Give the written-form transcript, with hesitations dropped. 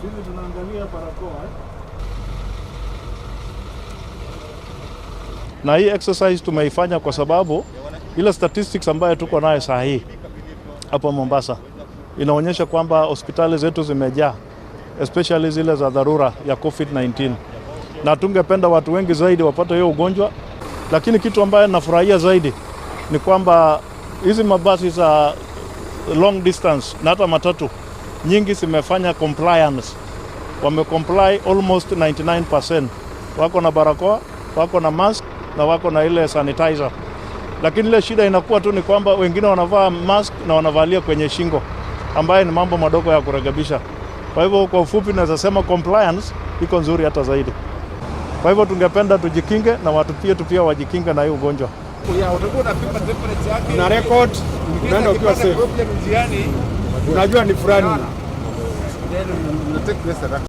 Sisi tunaangalia barakoa. Na hii exercise tumeifanya kwa sababu ile statistics ambayo tuko nayo saa hii hapa Mombasa inaonyesha kwamba hospitali zetu zimejaa, especially zile za dharura ya COVID-19, na tungependa watu wengi zaidi wapate hiyo ugonjwa, lakini kitu ambayo nafurahia zaidi ni kwamba hizi mabasi za long distance na hata matatu nyingi zimefanya compliance, wamecomply almost 99%. Wako na barakoa, wako na mask na wako na ile sanitizer, lakini ile shida inakuwa tu ni kwamba wengine wanavaa mask na wanavalia kwenye shingo, ambayo ni mambo madogo ya kurekebisha. Kwa hivyo kwa ufupi naweza sema compliance iko nzuri hata zaidi. Kwa hivyo tungependa tujikinge na watu pia tu pia wajikinge na hii ugonjwa. Utakuwa unapima temperature yake. Una record, unaenda ukiwa Akipata safe. problem njiani, Unajua ni fulani. then una take necessary action.